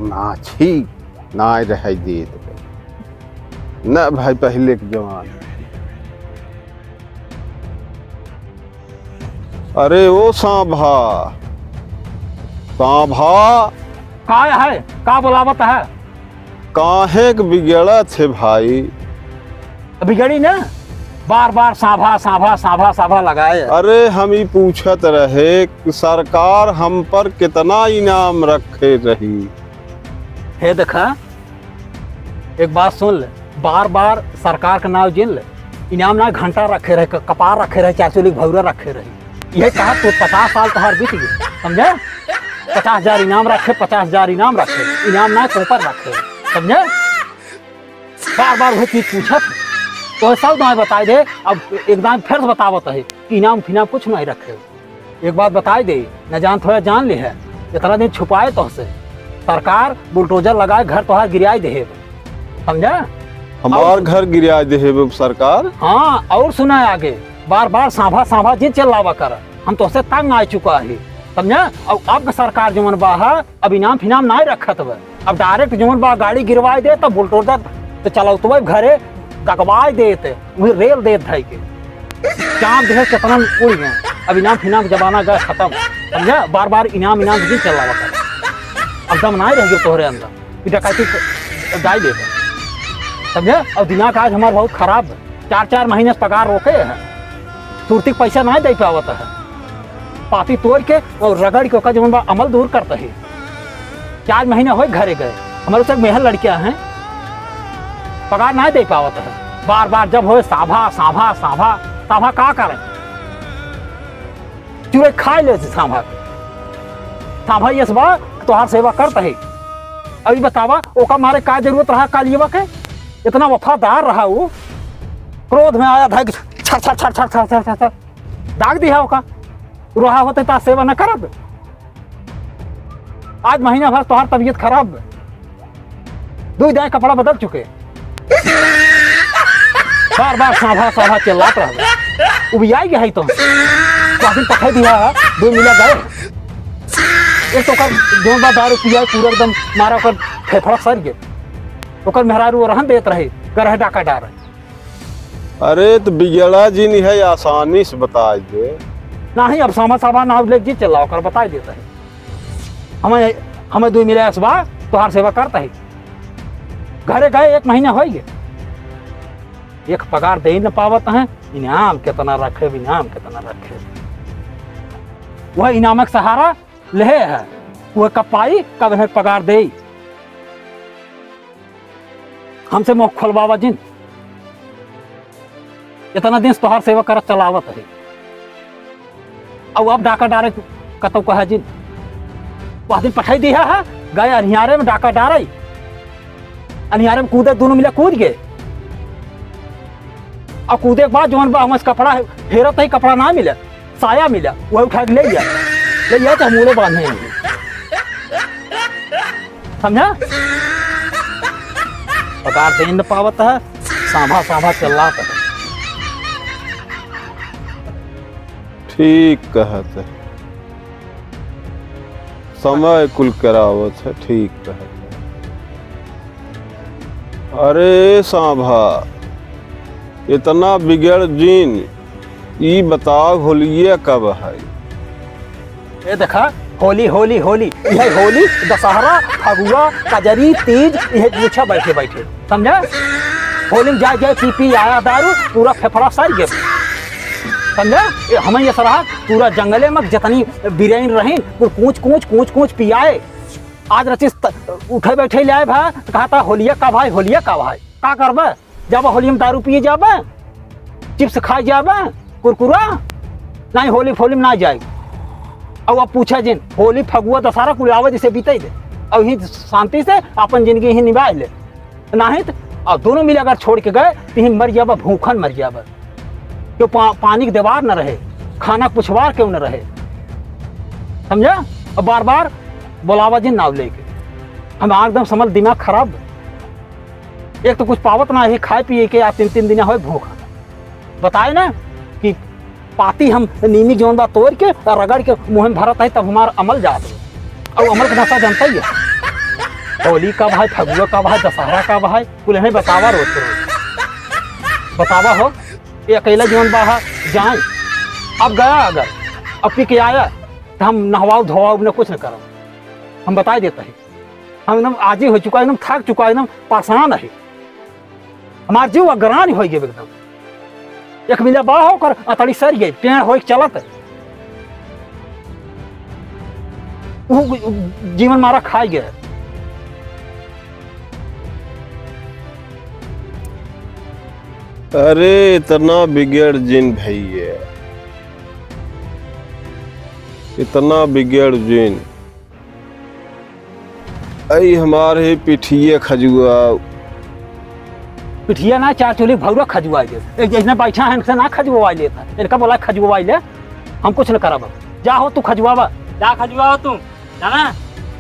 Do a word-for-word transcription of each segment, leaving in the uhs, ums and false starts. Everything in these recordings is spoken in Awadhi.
माछी नाय रहे देत। न भाई, पहिले के जमाना। अरे ओ सांभा, सांभा। का है? का बोलावत है? काहे के बिगड़त है भाई? बिगड़ी ना, बार बार सांभा, सांभा, सांभा, सांभा लगाए। अरे हम ई पूछत रहे कि सरकार हम पर कितना इनाम रखे रही। हे देखा, एक बात सुन ले, बार बार सरकार का नाव जिन ले, इनाम ना घंटा रखे रहे, क-, कपार रखे रहे, चार चुली भौरा रखे रहे। यही कहा तू पचास साल तोहार बीत गए, समझे? पचास हजार इनाम रखे, पचास हजार इनाम रखे, इनाम ना ऊपर रखे, समझे? बार बार वही चीज पूछत, तो सब दाएं बताई दे। अब एक दाएं फिर से बतावत है कि इनाम फिनाम कुछ नहीं रखे। एक बात बताई दे, न जान थोड़ा जान ले है, इतना दिन छुपाए तो से, सरकार बुलडोजर लगाए घर तोहार गिराई दे है, समझा? हमार और घर गिराई दे है सरकार। हाँ, और सुना है आगे, बार बार सांभा सांभा जिन चिल्लावा कर, हम तोहसे तंग आ चुका है, समझा? और अब सरकार जवन बा है, अब इनाम फिनाम नाय रखत बा, अब direct जवन बा गाड़ी गिरवाए दे, तब बुलडोजर तो चलौतवे घरे दगवाए देत, वही रेल देत धई के। चाँद देखे कितना उड़ गए, अब इनाम फिनाम के जमाना गए खत्म, समझा? बार बार इनाम इनाम जिन चिल्लावा कर, अब दम नाय रह गए तोहरे अंदर। ई डकैती क-, गाय लेबे। समझे? और दिमाग आज हमार बहुत खराब है। चार चार महीने से पगार रोके हैं। सुरती के पैसा नाहीं दे पावत है। पाती तोड़ के और रगड़ के ओकर जवन बा अमल दूर करते हैं। चार महीने होए घरे गए। हमारे से मेहर लड़कियां हैं। पगार नाहीं दे पावत है। बार बार जब होए साभा, साभा, साभा, साभा का करे? चुरे खाए ले सांभा के। सांभा यस बा, तोहार सेवा करत है। अभी बतावा, ओका मारे का जरूरत रहा कालियवा के? इतना वफादार रहा वो। क्रोध में आया था कि छर, छर, छर, छर, दाग दिया ओका। रोहा होते तो सेवा न करब। आज महीना भर तोहार तबीयत खराब बा। दुई दाई कपड़ा बदल चुके। बार बार सांभा सांभा चिल्लात रहबे। उबियाई गए है तो। वह दिन पठाई दिया है, दो मिला गए। एक तो ओकर जौन बा दारू पिया पूरा एकदम मारा ओकर फेफड़ा सर गए। ओकर मेहरारू वो रहन देत रहे, गरह डाका डार। अरे तो बिगड़ा जी नहीं है, आसानी से बताई दे। नहीं, अब सामा सामा नाव लेके जी चिल्ला ओकर बताई देता है। हमें, हमें दुई मिले असबा, तोहार सेवा करता है। घरे गए एक महीना होइगे, एक पगार दे न पावत हैं। इनाम कितना रखे, इनाम कितना रखे। वह इनाम के सहारा लेहे है, वह कब पाई, कब इन्हें पगार देई। हमसे मुँह खोलवावा जिन। इतना दिन से तोहार सेवा करत चलावत है। अब, अब डाका डारे कतौ कहा जिन। वह दिन पठाई दिया है, गए अनियारे में डाका डारे। अनियारे में कूदे, दोनों मिले कूद गए। और कूदे के बाद जौन बा, हमसे कपड़ा हेरत ही कपड़ा ना मिले। साया मिला, वह उठा के ले गया, ले गया तो हम उड़े बांधे हैं। समझा? पगार दे न पावत है, सांभा सांभा चिल्लात है। ठीक कहत है, समय कुल करावत है, ठीक कहत है। अरे सांभा, इतना बिगड़ जिन, ई बताओ होलिया कब है? ए देखा, होली, होली, होली, यह होली, दशहरा, फगुआ, कजरी, तीज, यह पूछा बैठे बैठे, समझा? होली में जाए जाए पी पी आया दारू, पूरा फेफड़ा सर गया, समझा? ए, हमें ये सलाह पूरा जंगले में जितनी बिरैन रही, पूरा कूच कूच कूच कूच पियाए। आज रचिस त-, उठे बैठे ले आए भा, तो कहा था होलिया का भाई, होलिया का भाई, का करबे? जब होली में दारू पिए जाबे, चिप्स खाए जाबे, कुरकुरा, नहीं होली फोली में ना जाए। और अब पूछा जिन, होली फगुआ दशहरा कुल आवे जैसे बीते दे, और यहीं शांति से अपन जिंदगी ही निभाए ले। नहीं तो, और दोनों मिले अगर छोड़ के गए, तो यहीं मर जाबे, भूखन मर जाबे। क्यों पा-, पानी के दीवार न रहे, खाना के पुछवार क्यों न रहे, समझा? अब बार बार बोलावा जिन नाव लेके, हम एकदम समझ दिमाग खराब। एक तो कुछ पावत ना है, खाए पिए के आज तीन तीन दिन होए भूख। बताए ना कि पाती हम नीमी जौन बा तोड़ के और रगड़ के मुँह में भरत है, तब हमार अमल जात है। और अमल का नशा जानता ही है। होली कब है, फगुआ कब है, दशहरा कब है, कुल हमें बतावा रोज के रोज। बतावा हो, ये अकेला जौन बा है, जाए। अब गया अगर, अब पी के आया, तो हम नहवाओ धोवाओ न कुछ न करब। हम बताइ देत ही, हम एकदम आजी होइ चुका, एकदम थाक चुका, एकदम परेशान ही। हमार जीव अगरान होइ गए एकदम। एक मिला बा ओकर अतड़ी सर गए, टेढ़ होइ के चलत है। उ जीवन मारा खाइ गए। अरे इतना बिगड़ जिन भैया, इतना बिगड़ जिन। अई हमार ही पिठिया खजुआ। पिठिया ना, चार चूल्ही भौरा खजुआ दे। ए, जैसे बैठा है, इनसे ना खजुआ लेता। इनका बोला खजुआ ले, हम कुछ न करब। जा हो तू खजुआवा। जा खजुआवा तू। जाना,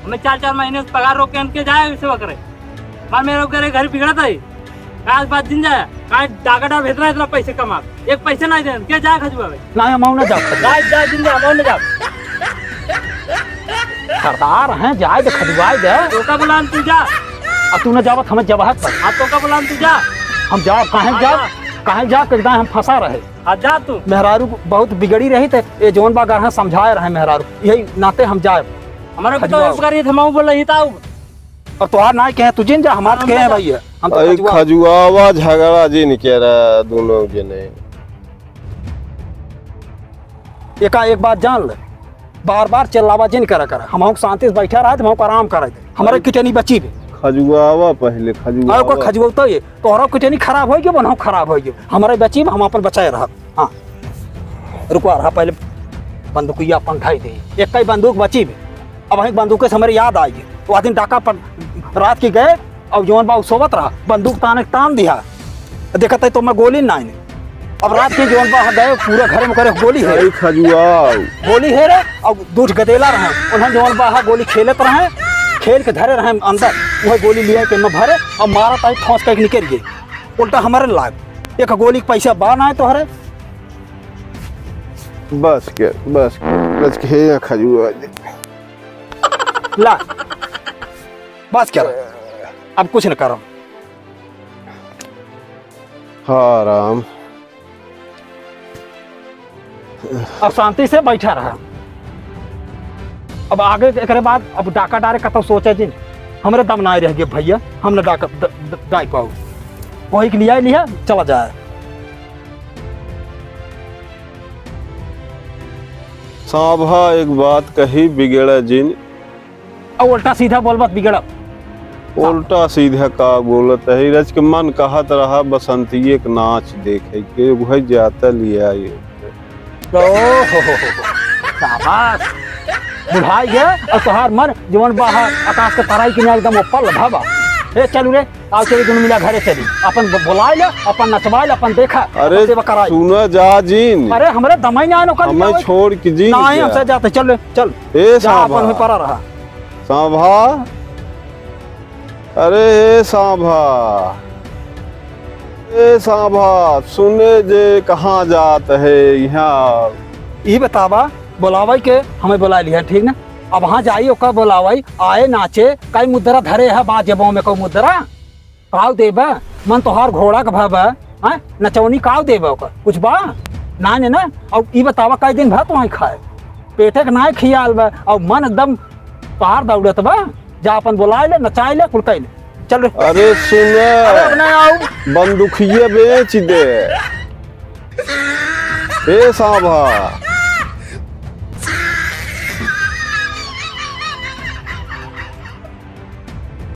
हमें चार चार महीने से पगार रोक के इनके जाए, इसे करे। मार मेरे घरे घर बिगड़त है। काज बात दिन जाए, काज डाका डाल भेज रहा है इतना पैसे कमा। एक पैसे नहीं देन, के जाए खजुआ भाई? नहीं, हम ना जाओ खजुआ। जा, जा, दिन जा, हम ना जाओ। सरदार हैं, जाए दे, खजुआए दे। तोका बुलान तू जा। अब तू ना जावत, हमें जवाहत पर। हाँ, तोका बुलान तू जा। हम जाओ, काहे हाँ, जाओ? जा। काहे जाओ, कितना हम फंसा रहे। हाँ, जा तू। मेहरारू बहुत बिगड़ी रही थे, ये जौन बा गढ़ा समझाए रहे मेहरारू, यही नाते हम जाए। हमारे को तो खजुआओ। रोजगार ये थमाऊ बोल रही था। और तोहार नाई कहे, तू जिन जा, हमार हम कहे जा। भैया, हम तो अरे खजुआ। खजुआवा झगड़ा जिन के रहा दोनों जने। एका एक बात जान ले, बार बार चिल्लावा जिन करा करा। हम शांति से बैठा रहे, हम आराम करे दे। हमारे अरे किटनी बची भी। खजुआवा पहले, खजुआवा। अरे ओकर खजुआ तो ये, तोहरा किटनी खराब होइ गयो, बनहु खराब होइ गयो। हमारे बची भी, हम अपन बचाए रहब। हाँ, रुकवा रहा, पहले बंदूकिया अपन ढाई दे। एक ही बंदूक बची भी। अब वहीं बंदूक से हमारे याद आ गई, वो दिन डाका पर रात की गए, अब जौन बा उ सोवत रहा, बंदूक ताने तान दिया, देखत है तो मैं गोली ना आईने। अब रात के जौन बा गए, पूरा घर में करे गोली है। अरे खजुआओ। गोली है रे, अब दूठ गदेला रहे, उन्हें जौन बा गोली खेलत रहे, खेल के धरे रहे अंदर, वह गोली लिया के मैं भरे, अब मारा ताई ठोंस के निकल गई, उल्टा हमारे लाग, एक गोली के पैसा बा ना है तोहरे। बस के, बस के, बस के, हे खजुआ। ला, बस कर, अब कुछ न करम। हाँ राम। अब शांति से बैठा रहा। अब आगे एकरे बाद अब डाका डारे कतौ सोचे जिन, हमरे दम ना रह गए भैया, हम न डाका ड-, ड-, डाई पाऊ। वही के लिया लिया चला जाए। सांभा एक बात कही बिगड़े जिन, अब उल्टा सीधा बोलबत बिगड़ब। उल्टा सीधा का बोलत है? रच के मन कहत रहा बसंतिये के नाच देखे के, वही जाता लिया ये। ओ हो हो हो। शाबाश। बुढ़ाई गया और तोहार मन जवन बाहर आकाश के ताराई के न्याय एकदम ऊपर लभा बा। ए चलू रे, आओ चली दोनों मिला घरे चली। अपन ब-, बुलाए ले, अपन नचवाए ले, अपन देखा, अरे अपन सेवा कराई। सुना जा जिन। अरे हमरे दमाई ना आनो कल हमें जावे। छोड़ के जिन नहीं, क्या? हमसे जाते, चल रे, चल। ए जा, सांभा। अपन हुई परा रहा। सांभा, अरे ए सांभा, ए सांभा, सुने जे कहाँ जात है यहाँ? ई बतावा, बोलावई के हमें बोला लिया, ठीक ना? अब वहाँ जाई, ओकर बोलावई, आए नाचे, कई मुद्रा धरे है, बा जेबों में कोई मुद्रा? काव देबे? मन तोहार घोड़ा के भबे, हैं? नचौनी काव देबे ओकर? कुछ बा? नाय ने ना? अब ई बतावा, कई दिन भर तो वहीं खाए? पेटे के नाय खियाल बा, अब मन एकदम तोहार दौड़त बा। जा अपन बोलाए ले, नचाए ले, कुल कई ले। चल रे। अरे सुन, अरे अब ना आऊ। बंदूकिया बेच दे। ए सांभा,